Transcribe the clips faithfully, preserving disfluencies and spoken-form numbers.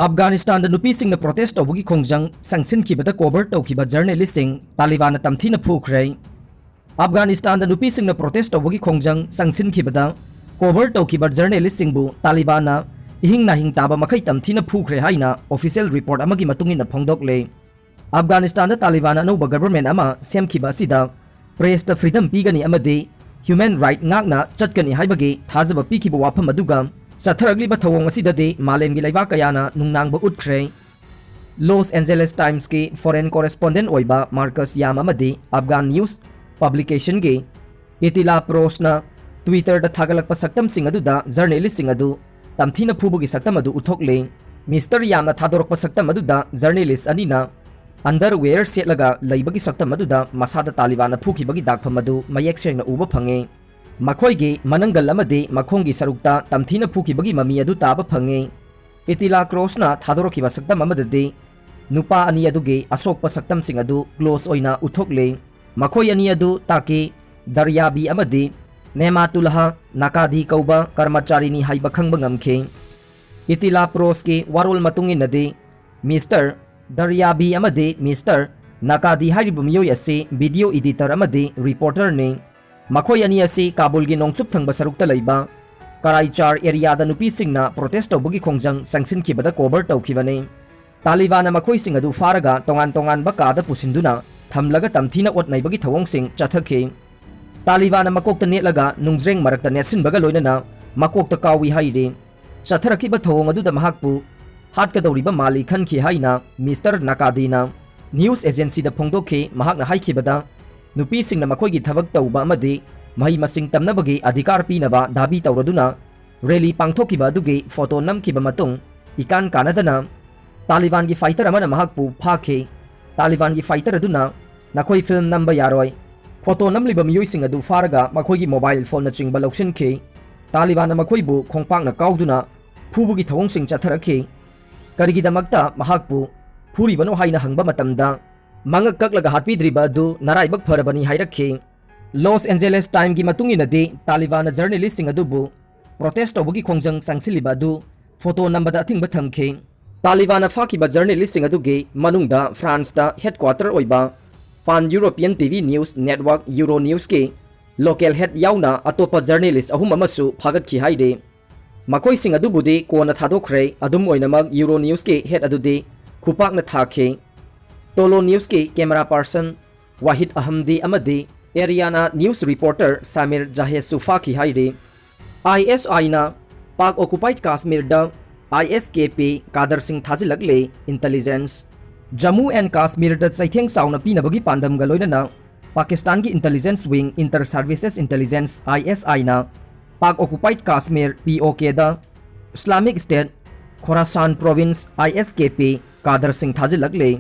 ꯑꯐꯒꯥꯅꯤꯁꯇꯥꯟꯗ ꯅꯨꯄꯤꯁꯤꯡꯅ ꯄ꯭ꯔꯣꯇꯦꯁ ꯇꯧꯕꯒꯤ ꯈꯣꯡꯖꯪ ꯆꯪꯁꯤꯟꯈꯤꯕꯗ ꯀꯣꯚꯔ ꯇꯧꯈꯤꯕ ꯖꯔꯅꯦꯂꯤꯁꯁꯤꯡ ꯇꯥꯂꯤꯕꯥꯟꯅ ꯇꯝꯊꯤꯅ ꯐꯨꯈ꯭ꯔꯦ꯫ ꯑꯐꯒꯥꯅꯤꯁꯇꯥꯟꯗ ꯅꯨꯄꯤꯁꯤꯡꯅ ꯄ꯭ꯔꯣꯇꯦꯁ ꯇꯧꯕꯒꯤ ꯈꯣꯡꯖꯪ ꯆꯪꯁꯤꯟꯈꯤꯕꯗ ꯀꯣꯚꯔ ꯇꯧꯈꯤꯕ ꯖꯔꯅꯦꯂꯤꯁꯁꯤꯡꯕꯨ ꯇꯥꯂꯤꯕꯥꯟꯅ ꯏꯍꯤꯡ ꯅꯥꯍꯤꯡ ꯇꯥꯕ ꯃꯈꯩ ꯇꯝꯊꯤꯅ ꯐꯨꯈ꯭ꯔꯦ ꯍꯥꯏꯅ ꯑꯣꯐꯤꯁꯤꯌꯦꯜ ꯔꯤꯄꯣꯔꯠ ꯑꯃꯒꯤ ꯃꯇꯨꯡ ꯏꯟꯅ ꯐꯣꯡꯗꯣꯛꯂꯦ꯫ ꯑꯐꯒꯥꯅꯤꯁꯇꯥꯟꯗ ꯇꯥꯂꯤꯕꯥꯟ ꯑꯅꯧꯕ ꯒꯕꯔꯃꯦꯟ ꯑꯃ ꯁꯦꯝꯈꯤꯕ ꯑꯁꯤꯗ ꯄ꯭ꯔꯦꯁꯇ ꯐ꯭ꯔꯤꯗꯝ ꯄꯤꯒꯅꯤ ꯑꯃꯗꯤ ꯍ꯭ꯌꯨꯃꯦꯟ ꯔꯥꯏꯠ ꯉꯥꯛꯅ ꯆꯠꯀꯅꯤ ꯍꯥꯏꯕꯒꯤ ꯊꯥꯖꯕ ꯄꯤꯈꯤꯕ ꯋꯥꯐꯝ ꯑꯗꯨꯒ ꯆꯠꯊꯔꯛꯂꯤꯕ ꯊꯧꯑꯣꯡ ꯑꯁꯤꯗꯗꯤ ꯃꯥꯂꯦꯝꯒꯤ ꯂꯩꯕꯥꯛ ꯀꯌꯥꯅ ꯅꯨꯡꯅꯥꯡꯕ ꯎꯠꯈ꯭ꯔꯦ꯫ ꯂꯣꯁ ꯑꯦꯟꯖꯦꯂꯦꯁ ꯇꯥꯏꯝꯁꯀꯤ ꯐꯣꯔꯦꯟ ꯀꯣꯔꯦꯁꯄꯣꯟꯗꯦꯟ ꯑꯣꯏꯕ ꯃꯥꯔꯀꯁ ꯌꯥꯝ ꯑꯃꯗꯤ ꯑꯐꯒꯥꯟ ꯅ꯭ꯌꯨꯁ ꯄꯕ꯭ꯂꯤꯀꯦꯁꯟꯒꯤ ꯏꯇꯤꯂꯥ ꯄ꯭ꯔꯣꯁꯅ ꯇ꯭ꯋꯤꯇꯔꯗ ꯊꯥꯒꯠꯂꯛꯄ ꯁꯛꯇꯝꯁꯤꯡ ꯑꯗꯨꯗ ꯖꯔꯅꯦꯂꯤꯁꯁꯤꯡ ꯑꯗꯨ ꯇꯝꯊꯤꯅ ꯐꯨꯕꯒꯤ ꯁꯛꯇꯝ ꯑꯗꯨ ꯎꯠꯊꯣꯛꯂꯤ꯫ ꯃꯤꯁꯇꯔ ꯌꯥꯝꯅ ꯊꯥꯗꯣꯔꯛꯄ ꯁꯛꯇꯝ ꯑꯗꯨꯗ ꯖꯔꯅꯦꯂꯤꯁ ꯑꯅꯤꯅ ꯑꯟꯗꯔꯋꯦꯌꯔ ꯁꯦꯠꯂꯒ ꯂꯩꯕꯒꯤ ꯁꯛꯇꯝ ꯑꯗꯨꯗ ꯃꯁꯥꯗ ꯇꯥꯂꯤꯕꯥꯟꯅ ꯐꯨꯈꯤꯕꯒꯤ ꯗꯥꯛꯐꯝ ꯑꯗꯨ ꯃꯌꯦꯛ ꯁꯦꯡꯅ ꯎꯕ ꯐꯪꯉꯤ꯫ ꯃꯈꯣꯏꯒꯤ ꯃꯅꯪꯒꯜ ꯑꯃꯗꯤ ꯃꯈꯣꯡꯒꯤ ꯁꯔꯨꯛꯇ ꯇꯝꯊꯤꯅ ꯐꯨꯈꯤꯕꯒꯤ ꯃꯃꯤ ꯑꯗꯨ ꯇꯥꯕ ꯐꯪꯉꯤ꯫ ꯏꯇꯤꯂꯥ ꯀ꯭ꯔꯣꯁꯅ ꯊꯥꯗꯣꯔꯛꯈꯤꯕ ꯁꯛꯇꯝ ꯑꯃꯗꯗꯤ ꯅꯨꯄꯥ ꯑꯅꯤ ꯑꯗꯨꯒꯤ ꯑꯁꯣꯛꯄ ꯁꯛꯇꯝꯁꯤꯡ ꯑꯗꯨ ꯀ꯭ꯂꯣꯁ ꯑꯣꯏꯅ ꯎꯠꯊꯣꯛꯂꯤ꯫ ꯃꯈꯣꯏ ꯑꯅꯤ ꯑꯗꯨ ꯇꯥꯀꯤ ꯗꯔꯌꯥꯕꯤ ꯑꯃꯗꯤ ꯅꯦꯃꯥꯇꯨꯂꯥꯍ ꯅꯥꯀꯥꯗꯤ ꯀꯧꯕ ꯀꯔꯃꯆꯥꯔꯤꯅꯤ ꯍꯥꯏꯕ ꯈꯪꯕ ꯉꯝꯈꯤ꯫ ꯏꯇꯤꯂꯥ ꯄ꯭ꯔꯣꯁꯀꯤ ꯋꯥꯔꯣꯜ ꯃꯇꯨꯡ ꯏꯟꯅꯗꯤ, ꯃꯤꯁꯇꯔ ꯗꯔꯌꯥꯕꯤ ꯑꯃꯗꯤ ꯃꯤꯁꯇꯔ ꯅꯥꯀꯥꯗꯤ ꯍꯥꯏꯔꯤꯕ ꯃꯤꯑꯣꯏ ꯑꯁꯤ ꯚꯤꯗꯤꯑꯣ ꯏꯗꯤꯇꯔ ꯑꯃꯗꯤ ꯔꯤꯄꯣꯔꯇꯔꯅꯤ꯫ ꯃꯈꯣꯏ ꯑꯅꯤ ꯑꯁꯤ ꯀꯥꯕꯨꯜꯒꯤ ꯅꯣꯡꯆꯨꯞ ꯊꯪꯕ ꯁꯔꯨꯛꯇ ꯂꯩꯕ ꯀꯔꯥꯏꯆꯥꯔ ꯑꯦꯔꯤꯌꯥꯗ ꯅꯨꯄꯤꯁꯤꯡꯅ ꯄ꯭ꯔꯣꯇꯦꯁ ꯇꯧꯕꯒꯤ ꯈꯣꯡꯖꯪ ꯆꯪꯁꯤꯟꯈꯤꯕꯗ ꯀꯣꯚꯔ ꯇꯧꯈꯤꯕꯅꯤ꯫ ꯇꯥꯂꯤꯕꯥꯟꯅ ꯃꯈꯣꯏꯁꯤꯡ ꯑꯗꯨ ꯐꯥꯔꯒ ꯇꯣꯉꯥꯟ ꯇꯣꯉꯥꯟꯕ ꯀꯥꯗ ꯄꯨꯁꯤꯟꯗꯨꯅ ꯊꯝꯂꯒ ꯇꯝꯊꯤꯅ ꯑꯣꯠ ꯅꯩꯕꯒꯤ ꯊꯧꯑꯣꯡꯁꯤꯡ ꯆꯠꯊꯈꯤ꯫ ꯇꯥꯂꯤꯕꯥꯟꯅ ꯃꯀꯣꯛꯇ ꯅꯦꯠꯂꯒ ꯅꯨꯡꯖ꯭ꯔꯦꯡ ꯃꯔꯛꯇ ꯅꯦꯠꯁꯤꯟꯕꯒ ꯂꯣꯏꯅꯅ ꯃꯀꯣꯛꯇ ꯀꯥꯎꯏ ꯍꯥꯏꯔꯤ꯫ ꯆꯠꯊꯔꯛꯈꯤꯕ ꯊꯧꯑꯣꯡ ꯑꯗꯨꯗ ꯃꯍꯥꯛꯄꯨ ꯍꯥꯠꯀꯗꯧꯔꯤꯕ ꯃꯥꯜꯂꯤ ꯈꯟꯈꯤ ꯍꯥꯏꯅ ꯃꯤꯁꯇꯔ ꯅꯥꯀꯥꯗꯤꯅ ꯅ꯭ꯌꯨꯁ ꯑꯦꯖꯦꯟꯁꯤꯗ ꯐꯣꯡꯗꯣꯛꯈꯤ꯫ ꯃꯍꯥꯛꯅ ꯍꯥꯏꯈꯤꯕꯗ, ꯅꯨꯄꯤꯁꯤꯡꯅ ꯃꯈꯣꯏꯒꯤ ꯊꯕꯛ ꯇꯧꯕ ꯑꯃꯗꯤ ꯃꯍꯩ ꯃꯁꯤꯡ ꯇꯝꯅꯕꯒꯤ ꯑꯙꯤꯀꯥꯔ ꯄꯤꯅꯕ ꯗꯥꯕꯤ ꯇꯧꯔꯗꯨꯅ ꯔꯦꯂꯤ ꯄꯥꯡꯊꯣꯛꯈꯤꯕ ꯑꯗꯨꯒꯤ ꯐꯣꯇꯣ ꯅꯝꯈꯤꯕ ꯃꯇꯨꯡ, ꯏꯀꯥꯟ ꯀꯥꯟꯅꯗꯅ ꯇꯥꯂꯤꯕꯥꯟꯒꯤ ꯐꯥꯏꯇꯔ ꯑꯃꯅ ꯃꯍꯥꯛꯄꯨ ꯐꯥꯈꯤ꯫ ꯇꯥꯂꯤꯕꯥꯟꯒꯤ ꯐꯥꯏꯇꯔ ꯑꯗꯨꯅ, "ꯅꯈꯣꯏ ꯐꯤꯜꯝ ꯅꯝꯕ ꯌꯥꯔꯣꯏ"꯫ ꯐꯣꯇꯣ ꯅꯝꯂꯤꯕ ꯃꯤꯑꯣꯏꯁꯤꯡ ꯑꯗꯨ ꯐꯥꯔꯒ ꯃꯈꯣꯏꯒꯤ ꯃꯣꯕꯥꯏꯜ ꯐꯣꯟꯅꯆꯤꯡꯕ ꯂꯧꯁꯤꯟꯈꯤ꯫ ꯇꯥꯂꯤꯕꯥꯟꯅ ꯃꯈꯣꯏꯕꯨ ꯈꯣꯡꯄꯥꯛꯅ ꯀꯥꯎꯗꯨꯅ ꯐꯨꯕꯒꯤ ꯊꯧꯑꯣꯡꯁꯤꯡ ꯆꯠꯊꯔꯛꯈꯤ꯫ ꯀꯔꯤꯒꯤꯗꯃꯛꯇ ꯃꯍꯥꯛꯄꯨ ꯐꯨꯔꯤꯕꯅꯣ ꯍꯥꯏꯅ ꯍꯪꯕ ꯃꯇꯝꯗ, ꯃꯉꯛ ꯀꯛꯂꯒ ꯍꯥꯠꯄꯤꯗ꯭ꯔꯤꯕ ꯑꯗꯨ ꯅꯔꯥꯏꯕꯛ ꯐꯔꯕꯅꯤ ꯍꯥꯏꯔꯛꯈꯤ꯫ ꯂꯣꯁ ꯑꯦꯟꯖꯦꯂꯦꯁ ꯇꯥꯏꯝꯒꯤ ꯃꯇꯨꯡ ꯏꯟꯅꯗꯤ, ꯇꯥꯂꯤꯕꯥꯟꯅ ꯖꯔꯅꯦꯂꯤꯁꯁꯤꯡ ꯑꯗꯨꯕꯨ ꯄ꯭ꯔꯣꯇꯦꯁ ꯇꯧꯕꯒꯤ ꯈꯣꯡꯖꯪ ꯆꯪꯁꯤꯜꯂꯤꯕ ꯑꯗꯨ ꯐꯣꯇꯣ ꯅꯝꯕꯗ ꯑꯊꯤꯡꯕ ꯊꯝꯈꯤ꯫ ꯇꯥꯂꯤꯕꯥꯟꯅ ꯐꯥꯈꯤꯕ ꯖꯔꯅꯦꯂꯤꯁꯁꯤꯡ ꯑꯗꯨꯒꯤ ꯃꯅꯨꯡꯗ ꯐ꯭ꯔꯥꯟꯁꯇ ꯍꯦꯗꯀ꯭ꯋꯥꯇꯔ ꯑꯣꯏꯕ Pan European T V News Network Euronews-ꯀꯤ local head ꯌꯥꯎꯅ ꯑꯇꯣꯞꯄ ꯖꯔꯅꯦꯂꯤꯁ ꯑꯍꯨꯝ ꯑꯃꯁꯨ ꯐꯥꯒꯠꯈꯤ ꯍꯥꯏꯔꯤ꯫ ꯃꯈꯣꯏꯁꯤꯡ ꯑꯗꯨꯕꯨꯗꯤ ꯀꯣꯟꯅ ꯊꯥꯗꯣꯛꯈ꯭ꯔꯦ꯫ ꯑꯗꯨꯝ ꯑꯣꯏꯅꯃꯛ, Euronews-ꯀꯤ head ꯑꯗꯨꯗꯤ ꯈꯨꯄꯥꯛꯅ ꯊꯥꯈꯤ꯫ Tolo News-ꯀꯤ camera person ꯋꯥꯍꯤꯗ ꯑꯍꯝꯗꯤ ꯑꯃꯗꯤ Ariana News reporter ꯁꯥꯃꯤꯔ ꯖꯥꯍꯦꯁꯁꯨ ꯐꯥꯈꯤ ꯍꯥꯏꯔꯤ꯫ I S I-ꯅ ꯄꯥꯛ occupied ꯀꯥꯁꯃꯤꯔꯗ I S K P ꯀꯥꯗꯔꯁꯤꯡ ꯊꯥꯖꯤꯜꯂꯛꯂꯦ꯫ Intelligence꯫ ꯖꯝꯃꯨ ꯑꯦꯟ ꯀꯥꯁꯃꯤꯔꯗ ꯆꯩꯊꯦꯡ ꯆꯥꯎꯅ ꯄꯤꯅꯕꯒꯤ ꯄꯥꯟꯗꯝꯒ ꯂꯣꯏꯅꯅ ꯄꯥꯀꯤꯁꯇꯥꯟꯒꯤ intelligence wing Inter Services Intelligence, I S I-ꯅ Pak occupied Kashmir, P O K-ꯗ Islamic State Khorasan Province, I S K P ꯀꯥꯗꯔꯁꯤꯡ ꯊꯥꯖꯤꯜꯂꯛꯂꯦ꯫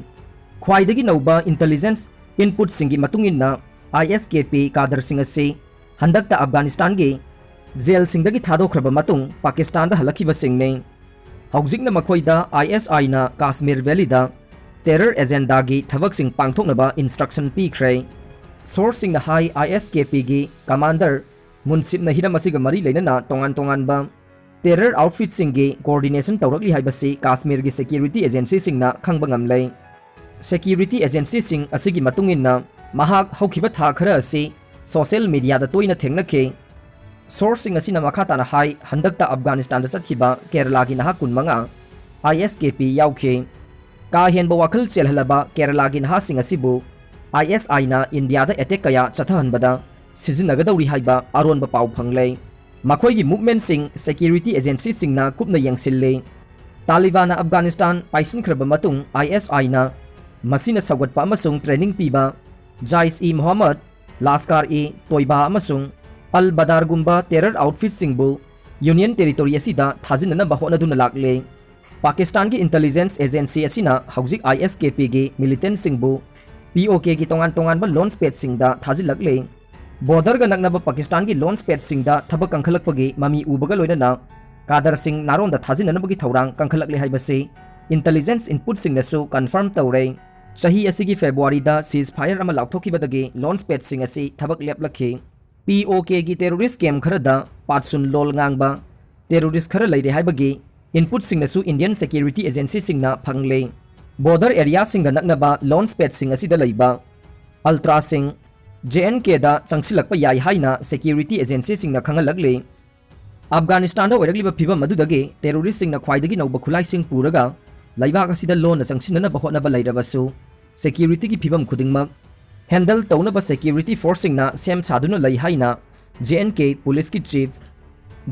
ꯈ꯭ꯋꯥꯏꯗꯒꯤ ꯅꯧꯕ intelligence input-ꯁꯤꯡꯒꯤ ꯃꯇꯨꯡ ꯏꯟꯅ, I S K P ꯀꯥꯗꯔꯁꯤꯡ ꯑꯁꯤ ꯍꯟꯗꯛꯇ ꯑꯐꯒꯥꯅꯤꯁꯇꯥꯟꯒꯤ ꯖꯦꯜꯁꯤꯡꯗꯒꯤ ꯊꯥꯗꯣꯛꯈ꯭ꯔꯕ ꯃꯇꯨꯡ ꯄꯥꯀꯤꯁꯇꯥꯟꯗ ꯍꯜꯂꯛꯈꯤꯕꯁꯤꯡꯅꯤ꯫ ꯍꯧꯖꯤꯛꯅ ꯃꯈꯣꯏꯗ I S I-ꯅ ꯀꯥꯁꯃꯤꯔ ꯚꯦꯂꯤꯗ terror agenda-ꯒꯤ ꯊꯕꯛꯁꯤꯡ ꯄꯥꯡꯊꯣꯛꯅꯕ instruction ꯄꯤꯈ꯭ꯔꯦ꯫ Source-ꯁꯤꯡꯅ ꯍꯥꯏ, I S K P-ꯒꯤ commander ꯃꯨꯟꯁꯤꯞꯅ ꯍꯤꯔꯝ ꯑꯁꯤꯒ ꯃꯔꯤ ꯂꯩꯅꯅ ꯇꯣꯉꯥꯟ ꯇꯣꯉꯥꯟꯕ terror outfit-ꯁꯤꯡꯒꯤ coordination ꯇꯧꯔꯛꯂꯤ ꯍꯥꯏꯕꯁꯤ ꯀꯥꯁꯃꯤꯔꯒꯤ security agency-ꯁꯤꯡꯅ ꯈꯪꯕ ꯉꯝꯂꯦ꯫ Security agency-ꯁꯤꯡ ꯑꯁꯤꯒꯤ ꯃꯇꯨꯡ ꯏꯟꯅ, ꯃꯍꯥꯛ ꯍꯧꯈꯤꯕ ꯊꯥ ꯈꯔ ꯑꯁꯤ social media-ꯗ ꯇꯣꯏꯅ ꯊꯦꯡꯅꯈꯤ꯫ Source-ꯁꯤꯡ ꯑꯁꯤꯅ ꯃꯈꯥ ꯇꯥꯅ ꯍꯥꯏ, ꯍꯟꯗꯛꯇ ꯑꯐꯒꯥꯅꯤꯁꯇꯥꯟꯗ ꯆꯠꯈꯤꯕ ꯀꯦꯔꯂꯥꯒꯤ ꯅꯍꯥ ꯀꯨꯟꯃꯉꯥ I S K P ꯌꯥꯎꯈꯤ꯫ ꯀꯥ ꯍꯦꯟꯕ ꯋꯥꯈꯜ ꯆꯦꯜꯍꯜꯂꯕ ꯀꯦꯔꯂꯥꯒꯤ ꯅꯍꯥꯁꯤꯡ ꯑꯁꯤꯕꯨ I S I-ꯅ ꯏꯟꯗꯤꯌꯥꯗ attack ꯀꯌꯥ ꯆꯠꯊꯍꯟꯕꯗ ꯁꯤꯖꯤꯟꯅꯒꯗꯧꯔꯤ ꯍꯥꯏꯕ ꯑꯔꯣꯟꯕ ꯄꯥꯎ ꯐꯪꯂꯦ꯫ ꯃꯈꯣꯏꯒꯤ movement-ꯁꯤꯡ security agency-ꯁꯤꯡꯅ ꯀꯨꯞꯅ ꯌꯦꯡꯁꯤꯜꯂꯤ꯫ ꯇꯥꯂꯤꯕꯥꯟꯅ ꯑꯐꯒꯥꯅꯤꯁꯇꯥꯟ ꯄꯥꯏꯁꯤꯟꯈ꯭ꯔꯕ ꯃꯇꯨꯡ, I S I-ꯅ ꯃꯁꯤꯅ ꯁꯧꯒꯠꯄ ꯑꯃꯁꯨꯡ training ꯄꯤꯕ Jaish-e-Mohammed, Lashkar-e-Toiba ꯑꯃꯁꯨꯡ Al-Badr-ꯒꯨꯝꯕ terror outfit-ꯁꯤꯡꯕꯨ Union Territory ꯑꯁꯤꯗ ꯊꯥꯖꯤꯟꯅꯅꯕ ꯍꯣꯠꯅꯗꯨꯅ ꯂꯥꯛꯂꯦ꯫ ꯄꯥꯀꯤꯁꯇꯥꯟꯒꯤ intelligence agency ꯑꯁꯤꯅ ꯍꯧꯖꯤꯛ I S K P-ꯒꯤ militant-ꯁꯤꯡꯕꯨ P O K-ꯒꯤ ꯇꯣꯉꯥꯟ ꯇꯣꯉꯥꯟꯕ launch pad-ꯁꯤꯡꯗ ꯊꯥꯖꯤꯜꯂꯛꯂꯤ꯫ Border-ꯒ ꯅꯛꯅꯕ ꯄꯥꯀꯤꯁꯇꯥꯟꯒꯤ launch pad-ꯁꯤꯡꯗ ꯊꯕꯛ ꯀꯟꯈꯠꯂꯛꯄꯒꯤ ꯃꯃꯤ ꯎꯕꯒ ꯂꯣꯏꯅꯅ ꯀꯥꯗꯔꯁꯤꯡ ꯅꯥꯔꯣꯟꯗ ꯊꯥꯖꯤꯟꯅꯅꯕꯒꯤ ꯊꯧꯔꯥꯡ ꯀꯟꯈꯠꯂꯛꯂꯦ ꯍꯥꯏꯕꯁꯤ intelligence input-ꯁꯤꯡꯅꯁꯨ confirm ꯇꯧꯔꯦ꯫ ꯆꯍꯤ ꯑꯁꯤꯒꯤ February-ꯗ ceasefire ꯑꯃ ꯂꯥꯎꯊꯣꯛꯈꯤꯕꯗꯒꯤ launch pad-ꯁꯤꯡ ꯑꯁꯤ ꯊꯕꯛ ꯂꯦꯞꯂꯛꯈꯤ꯫ P O K-ꯒꯤ terrorist camp ꯈꯔꯗ ꯄꯥꯠꯁꯨꯟ ꯂꯣꯜ ꯉꯥꯡꯕ terrorist ꯈꯔ ꯂꯩꯔꯦ ꯍꯥꯏꯕꯒꯤ inputꯁꯤꯡꯅꯁꯨ Indian security agencyꯁꯤꯡꯅ ꯐꯪꯂꯦ꯫ Border areaꯁꯤꯡꯒ ꯅꯛꯅꯕ launch padꯁꯤꯡ ꯑꯁꯤꯗ ꯂꯩꯕ Ultraꯁꯤꯡ J and Kꯗ ꯆꯪꯁꯤꯜꯂꯛꯄ ꯌꯥꯏ ꯍꯥꯏꯅ security agencyꯁꯤꯡꯅ ꯈꯪꯍꯜꯂꯛꯂꯤ꯫ ꯑꯐꯒꯥꯅꯤꯁꯇꯥꯟꯗ ꯑꯣꯏꯔꯛꯂꯤꯕ ꯐꯤꯚꯝ ꯑꯗꯨꯗꯒꯤ terroristꯁꯤꯡꯅ ꯈ꯭ꯋꯥꯏꯗꯒꯤ ꯅꯧꯕ ꯈꯨꯠꯂꯥꯏꯁꯤꯡ ꯄꯨꯔꯒ ꯂꯩꯕꯥꯛ ꯑꯁꯤꯗ ꯂꯣꯟꯅ ꯆꯪꯁꯤꯟꯅꯅꯕ ꯍꯣꯠꯅꯕ ꯂꯩꯔꯕꯁꯨ, securityꯒꯤ ꯐꯤꯚꯝ ꯈꯨꯗꯤꯡꯃꯛ handle ꯇꯧꯅꯕ security forceꯁꯤꯡꯅ ꯁꯦꯝ ꯁꯥꯗꯨꯅ ꯂꯩ ꯍꯥꯏꯅ J and K policeꯀꯤ chief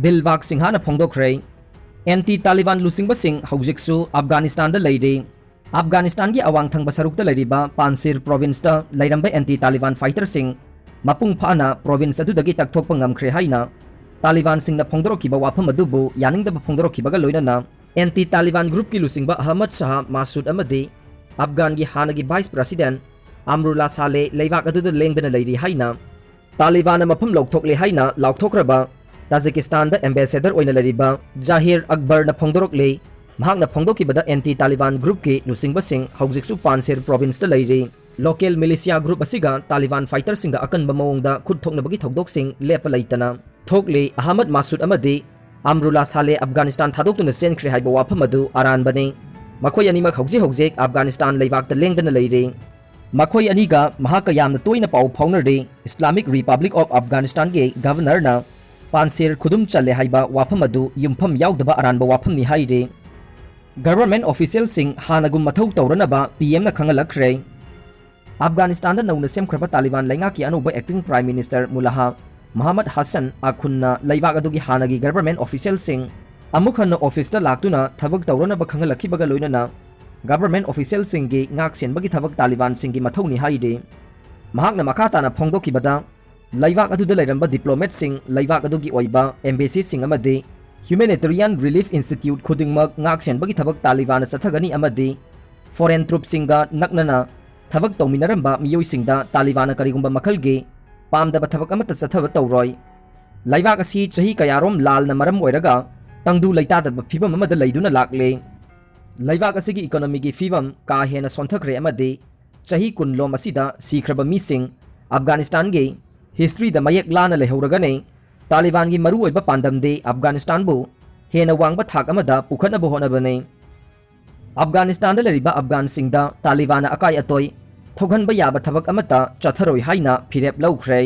ꯗꯤꯜꯕꯥꯒ ꯁꯤꯡꯍꯥꯅ ꯐꯣꯡꯗꯣꯛꯈ꯭ꯔꯦ꯫ Anti Taliban ꯂꯨꯆꯤꯡꯕꯁꯤꯡ ꯍꯧꯖꯤꯛꯁꯨ ꯑꯐꯒꯥꯅꯤꯁꯇꯥꯟꯗ ꯂꯩꯔꯤ꯫ ꯑꯐꯒꯥꯅꯤꯁꯇꯥꯟꯒꯤ ꯑꯋꯥꯡ ꯊꯪꯕ ꯁꯔꯨꯛꯇ ꯂꯩꯔꯤꯕ ꯄꯥꯟꯁꯤꯔ provinceꯇ ꯂꯩꯔꯝꯕ anti Taliban fighterꯁꯤꯡ ꯃꯄꯨꯡ ꯐꯥꯅ province ꯑꯗꯨꯗꯒꯤ ꯇꯛꯊꯣꯛꯄ ꯉꯝꯈ꯭ꯔꯦ ꯍꯥꯏꯅ ꯇꯥꯂꯤꯕꯥꯟꯁꯤꯡꯅ ꯐꯣꯡꯗꯣꯔꯛꯈꯤꯕ ꯋꯥꯐꯝ ꯑꯗꯨꯕꯨ ꯌꯥꯅꯤꯡꯗꯕ ꯐꯣꯡꯗꯣꯔꯛꯈꯤꯕꯒ ꯂꯣꯏꯅꯅ anti Taliban groupꯀꯤ ꯂꯨꯆꯤꯡꯕ ꯑꯍꯃꯗ ꯁꯥꯍ ꯃꯥꯁꯨꯗ ꯑꯃꯗꯤ ꯑꯐꯒꯥꯟꯒꯤ ꯍꯥꯟꯅꯒꯤ vice president ꯑꯝꯔꯨꯜꯂꯥ ꯁꯥꯂꯦ ꯂꯩꯕꯥꯛ ꯑꯗꯨꯗ ꯂꯦꯡꯗꯅ ꯂꯩꯔꯤ ꯍꯥꯏꯅ ꯇꯥꯂꯤꯕꯥꯟꯅ ꯃꯐꯝ ꯂꯧꯊꯣꯛꯂꯦ ꯍꯥꯏꯅ ꯂꯥꯎꯊꯣꯛꯈ꯭ꯔꯕ ꯇꯥꯖꯤꯀꯤꯁꯇꯥꯟꯗ ambassador ꯑꯣꯏꯅ ꯂꯩꯔꯤꯕ ꯖꯥꯍꯤꯔ ꯑꯛꯕꯔꯅ ꯐꯣꯡꯗꯣꯔꯛꯂꯤ꯫ ꯃꯍꯥꯛꯅ ꯐꯣꯡꯗꯣꯛꯈꯤꯕꯗ anti Taliban groupꯀꯤ ꯂꯨꯆꯤꯡꯕꯁꯤꯡ ꯍꯧꯖꯤꯛꯁꯨ ꯄꯥꯟꯁꯤꯔ provinceꯇ ꯂꯩꯔꯤ꯫ Local militia group ꯑꯁꯤꯒ ꯇꯥꯂꯤꯕꯥꯟ fighterꯁꯤꯡꯒ ꯑꯀꯟꯕ ꯃꯑꯣꯡꯗ ꯈꯨꯠ ꯊꯣꯛꯅꯕꯒꯤ ꯊꯧꯗꯣꯛꯁꯤꯡ ꯂꯦꯞꯄ ꯂꯩꯇꯅ ꯊꯣꯛꯂꯤ꯫ ꯑꯍꯃꯗ ꯃꯥꯁꯨꯗ ꯑꯃꯗꯤ ꯑꯝꯔꯨꯜꯂꯥ ꯁꯥꯂꯦ ꯑꯐꯒꯥꯅꯤꯁꯇꯥꯟ ꯊꯥꯗꯣꯛꯇꯨꯅ ꯆꯦꯟꯈ꯭ꯔꯦ ꯍꯥꯏꯕ ꯋꯥꯐꯝ ꯑꯗꯨ ꯑꯔꯥꯟꯕꯅꯤ꯫ ꯃꯈꯣꯏ ꯑꯅꯤꯃꯛ ꯍꯧꯖꯤꯛ ꯍꯧꯖꯤꯛ ꯑꯐꯒꯥꯅꯤꯁꯇꯥꯟ ꯂꯩꯕꯥꯛꯇ ꯂꯦꯡꯗꯅ ꯂꯩꯔꯤ꯫ ꯃꯈꯣꯏ ꯑꯅꯤꯒ ꯃꯍꯥꯛꯀ ꯌꯥꯝꯅ ꯇꯣꯏꯅ ꯄꯥꯎ ꯐꯥꯎꯅꯔꯤ꯫ Islamic Republic of Afghanistanꯒꯤ governorꯅ ꯄꯥꯟꯁꯤꯔ ꯈꯨꯗꯨꯝ ꯆꯜꯂꯦ ꯍꯥꯏꯕ ꯋꯥꯐꯝ ꯑꯗꯨ ꯌꯨꯝꯐꯝ ꯌꯥꯎꯗꯕ ꯑꯔꯥꯟꯕ ꯋꯥꯐꯝꯅꯤ ꯍꯥꯏꯔꯤ꯫ Government officialꯁꯤꯡ ꯍꯥꯟꯅꯒꯨꯝ ꯃꯊꯧ ꯇꯧꯔꯅꯕ PMꯅ ꯈꯪꯍꯜꯂꯛꯈ꯭ꯔꯦ꯫ ꯑꯐꯒꯥꯅꯤꯁꯇꯥꯟꯗ ꯅꯧꯅ ꯁꯦꯝꯈ꯭ꯔꯕ ꯇꯥꯂꯤꯕꯥꯟ ꯂꯩꯉꯥꯛꯀꯤ ꯑꯅꯧꯕ acting prime minister ꯃꯨꯂꯥꯍ ꯃꯍꯃꯗ ꯍꯁꯟ ꯑꯈꯨꯟꯅ ꯂꯩꯕꯥꯛ ꯑꯗꯨꯒꯤ ꯍꯥꯟꯅꯒꯤ government officialꯁꯤꯡ ꯑꯃꯨꯛ ꯍꯟꯅ officeꯇ ꯂꯥꯛꯇꯨꯅ ꯊꯕꯛ ꯇꯧꯔꯅꯕ ꯈꯪꯍꯜꯂꯛꯈꯤꯕꯒ ꯂꯣꯏꯅꯅ government officialꯁꯤꯡꯒꯤ ꯉꯥꯛ ꯁꯦꯟꯕꯒꯤ ꯊꯕꯛ ꯇꯥꯂꯤꯕꯥꯟꯁꯤꯡꯒꯤ ꯃꯊꯧꯅꯤ ꯍꯥꯏꯔꯤ꯫ ꯃꯍꯥꯛꯅ ꯃꯈꯥ ꯇꯥꯅ ꯐꯣꯡꯗꯣꯛꯈꯤꯕꯗ, ꯂꯩꯕꯥꯛ ꯑꯗꯨꯗ ꯂꯩꯔꯝꯕ diplomatꯁꯤꯡ, ꯂꯩꯕꯥꯛ ꯑꯗꯨꯒꯤ ꯑꯣꯏꯕ embassyꯁꯤꯡ ꯑꯃꯗꯤ humanitarian relief institute ꯈꯨꯗꯤꯡꯃꯛ ꯉꯥꯛ ꯁꯦꯟꯕꯒꯤ ꯊꯕꯛ ꯇꯥꯂꯤꯕꯥꯟꯅ ꯆꯠꯊꯒꯅꯤ ꯑꯃꯗꯤ foreign troopꯁꯤꯡꯒ ꯅꯛꯅꯅ ꯊꯕꯛ ꯇꯧꯃꯤꯟꯅꯔꯝꯕ ꯃꯤꯑꯣꯏꯁꯤꯡꯗ ꯇꯥꯂꯤꯕꯥꯟꯅ ꯀꯔꯤꯒꯨꯝꯕ ꯃꯈꯜꯒꯤ ꯄꯥꯝꯗꯕ ꯊꯕꯛ ꯑꯃꯠꯇ ꯆꯠꯊꯕ ꯇꯧꯔꯣꯏ꯫ ꯂꯩꯕꯥꯛ ꯑꯁꯤ ꯆꯍꯤ ꯀꯌꯥꯔꯣꯝ ꯂꯥꯜꯅ ꯃꯔꯝ ꯑꯣꯏꯔꯒ ꯇꯪꯗꯨ ꯂꯩꯇꯥꯗꯕ ꯐꯤꯕꯝ ꯑꯃꯗ ꯂꯩꯗꯨꯅ ꯂꯥꯛꯂꯦ꯫ ꯂꯩꯕꯥꯛ ꯑꯁꯤꯒꯤ economyꯒꯤ ꯐꯤꯕꯝ ꯀꯥ ꯍꯦꯟꯅ ꯁꯣꯟꯊꯈ꯭ꯔꯦ ꯑꯃꯗꯤ ꯆꯍꯤ ꯀꯨꯟ ꯂꯣꯝ ꯑꯁꯤꯗ ꯁꯤꯈ꯭ꯔꯕ ꯃꯤꯁꯤꯡ ꯑꯐꯒꯥꯅꯤꯁꯇꯥꯟꯒꯤ historyꯗ ꯃꯌꯦꯛ ꯂꯥꯅ ꯂꯩꯍꯧꯔꯒꯅꯤ꯫ ꯇꯥꯂꯤꯕꯥꯟꯒꯤ ꯃꯔꯨꯑꯣꯏꯕ ꯄꯥꯟꯗꯝꯗꯤ ꯑꯐꯒꯥꯅꯤꯁꯇꯥꯟꯕꯨ ꯍꯦꯟꯅ ꯋꯥꯡꯕ ꯊꯥꯛ ꯑꯃꯗ ꯄꯨꯈꯠꯅꯕ ꯍꯣꯠꯅꯕꯅꯤ꯫ ꯑꯐꯒꯥꯅꯤꯁꯇꯥꯟꯗ ꯂꯩꯔꯤꯕ ꯑꯐꯒꯥꯟꯁꯤꯡꯗ ꯇꯥꯂꯤꯕꯥꯟꯅ ꯑꯀꯥꯏ ꯑꯇꯣꯏ ꯊꯣꯛꯍꯟꯕ ꯌꯥꯕ ꯊꯕꯛ ꯑꯃꯠꯇ ꯆꯠꯊꯔꯣꯏ ꯍꯥꯏꯅ ꯐꯤꯔꯦꯞ ꯂꯧꯈ꯭ꯔꯦ꯫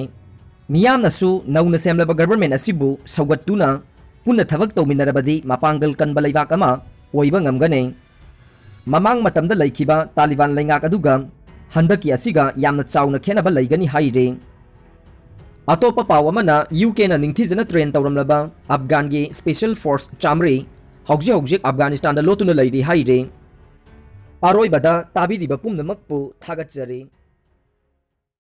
ꯃꯤꯌꯥꯝꯅꯁꯨ ꯅꯧꯅ ꯁꯦꯝꯂꯕ ꯒꯚꯔꯟꯃꯦꯟꯠ ꯑꯁꯤꯕꯨ ꯁꯧꯒꯠꯇꯨꯅ ꯄꯨꯟꯅ ꯊꯕꯛ ꯇꯧꯃꯤꯟꯅꯔꯕꯗꯤ ꯃꯄꯥꯡꯒꯜ ꯀꯟꯕ ꯂꯩꯕꯥꯛ ꯑꯃ ꯑꯣꯏꯕ ꯉꯝꯒꯅꯤ꯫ ꯃꯃꯥꯡ ꯃꯇꯝꯗ ꯂꯩꯈꯤꯕ ꯇꯥꯂꯤꯕꯥꯟ ꯂꯩꯉꯥꯛ ꯑꯗꯨꯒ ꯍꯟꯗꯛꯀꯤ ꯑꯁꯤꯒ ꯌꯥꯝꯅ ꯆꯥꯎꯅ ꯈꯦꯠꯅꯕ ꯂꯩꯒꯅꯤ ꯍꯥꯏꯔꯤ꯫ ꯑꯇꯣꯞꯄ ꯄꯥꯎ ꯑꯃꯅ, ꯌꯨ ꯀꯦꯅ ꯅꯤꯡꯊꯤꯖꯅ ꯇ꯭ꯔꯦꯟ ꯇꯧꯔꯝꯂꯕ ꯑꯐꯒꯥꯟꯒꯤ ꯁ꯭ꯄꯦꯁꯦꯜ ꯐꯣꯔꯁ ꯆꯥꯃꯔꯤ ꯍꯧꯖꯤꯛ ꯍꯧꯖꯤꯛ ꯑꯐꯒꯥꯅꯤꯁꯇꯥꯟꯗ ꯂꯣꯠꯇꯨꯅ ꯂꯩꯔꯤ ꯍꯥꯏꯔꯤ꯫ ꯑꯔꯣꯏꯕꯗ ꯇꯥꯕꯤꯔꯤꯕ ꯄꯨꯝꯅꯃꯛꯄꯨ ꯊꯥꯒꯠꯆꯔꯤ꯫